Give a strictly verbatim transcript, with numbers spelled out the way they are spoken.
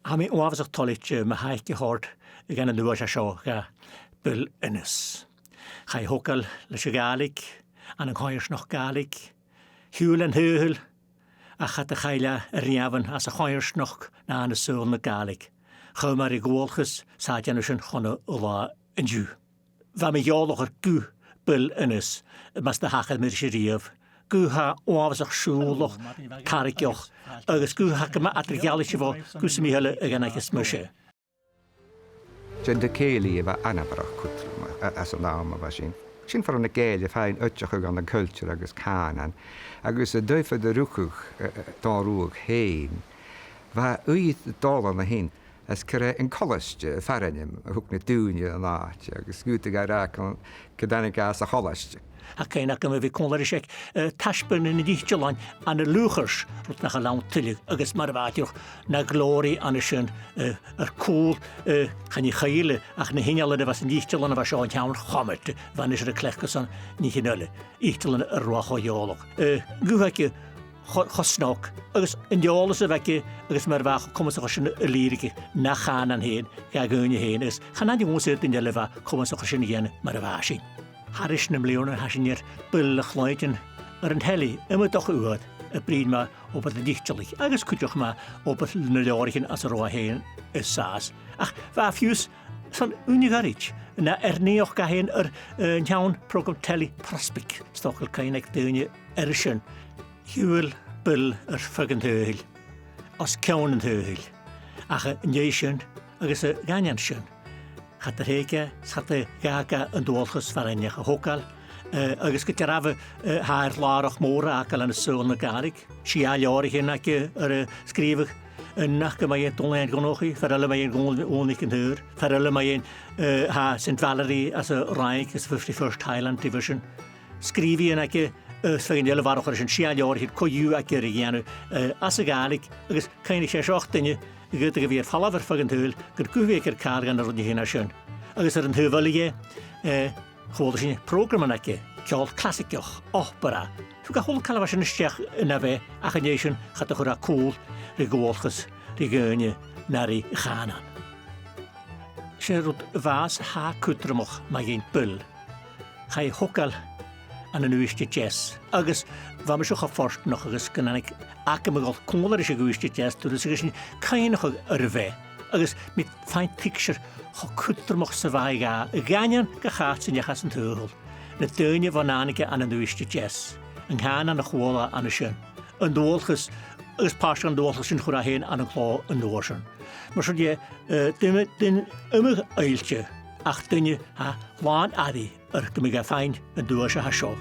Tha mi uabhasach toilichte mo thaic a thoirt dhan an duais seo do Bill Innes. Chaidh a thogail leis a' Ghàidhlig, ann an coimhearsnachd Ghàidhlig, shiubhail e an t-saoghal, ach cha do chaill e a rèamhan às a' choimhearsnachd no ann an saoghal na Gàidhlig. Chùm e ri dhualchas 's a tha e a' dèanamh sin chun an latha an-diugh. Bha mi eòlach air guth Bill Innes, mus do thachair mi ris a-riamh. Guth a tha uabhasach siùbhlach, tarraingeach, agus guth a tha gu math eadar-dhealaichte bho ghuth sam bith eile a dh'aithnicheas mise. 'S e an taigh-cèilidh a bha anabarrach cudromach a-, anns an àm a bha sin. Sin far an do dh'fheumadh tu faighinn oideachadh ann an cultar agus cànan, agus an dòigh a bha iad a' rugadh, eh, eh, dà ruadh fhèin. Bha ùidh dol an sin às coireigin colaiste, fear ainm a thug na daoine an àite, agus dh'fhaodadh e ràdh gun, gun tàinig e às a' cholaiste. Tha cuimhne agam a bhith còmhla ris aig, eh, taisbeanadh nan diotalan ann an Lùchairt, rud nach eil ann tuilleadh, agus mar a bha e dìreach na ghlòir an sin, eh, air cùl, eh, chan e a' chuibhle, ach na h-innealan a bha san diotalan a bha seo an t-seann chomataidh, bha mise air a chleachdadh airson nithean eile, iotalan a robh cho eòlach. Eh, guth aige cho, cho snog, agus an t-eòlas a bh' aige, agus mar a bha e cho comasach sin a lìbhrigeadh na chànan fhèin, dha dhaoine fhèin, agus chan ann ionnas air daoine eile a bha comasach sin a dhèanamh mar a bha esan. Thairis nam bliadhna, tha sinn air Bill a chluinntinn air an telly, iomadach uair, a' bruidhinn mu obair na diotalach, agus cuideachd mu obair nan leabhraichean anns an robh e fhèin an sàs. Ach bha e fiù 's san ùine ghoirid, na air naidheachd dha fhèin air, eh, an t-seann phrògram telly Prosbaig, 's dòcha gu bheil cuimhne aig daoine air sin. Shiubhail Bill air feadh an t-saoghail, os cionn an t-saoghail, ach an dèidh sin agus a dh'aindeoin sin, cha do thrèig e, cha do dh'fhàg e an dualchas far an deach a thogail, eh, agus gu dearbh, eh, tha e air làrach mòr a fhàgail ann an saoghal na Gàidhlig. Sia leabhraichean aige air a sgrìobhadh, an aca mu dheidhinn Dòmhnall Iain Dhonnchaidh, fear eile mu dheidhinn Dhòmhnall Iain Dhonnchaidh, fear eile mu dheidhinn, eh, tha Saint Valery às an Fhraing is a' fifty-first Highland Division. Sgrìobhaidhean aige, eh, is feadhainn eile a bharrachd air sin, sia leabhraichean co-dhiù aige air a dhèanamh, eh, anns a' Ghàidhlig, agus cuimhnich sibh, seachd duine a dh'fhaodadh a bhith air falbh air feadh an t-saoghail, gur guth a bh' aige air càil dhan an rud a nì e sin. Agus air an taobh eile dheth, eh, chuala sinn prògraman aige, ceòl clasaigeach, opera. Thug e a h-uile càil a bha sin a-steach na bheatha, ach an dèidh sin cha do chuir e cùl ri dhualchas, ri dhaoine, no ri chànan. 'S e rud a bha 's a tha cudromach mu dheidhinn Bill. Chaidh a thogail ann an Uibhist a Deas, agus bha mise cho fortanach agus gun tàinig agam a dhol còmhla ris a' Uibhist a Deas, turas a bha sinn a' cuimhneachadh air a bheatha, agus mi a' faighinn picture cho cudromach 's a bha e dha, a dh'aindeoin gu h-àraid 's a neach às an t-saoghal, na daoine bhon tàinig e ann an Uibhist a Deas, an cànan a chuala e an sin, an dualchas, agus pàirt dhen dualchas sin a chuir e fhèin ann an clò an uair sin. Mar sin dheth, eh, duine, duine iomadh-fhillte, ach duine a tha làn airidh air gum bi e a' faighinn an duais a tha seo.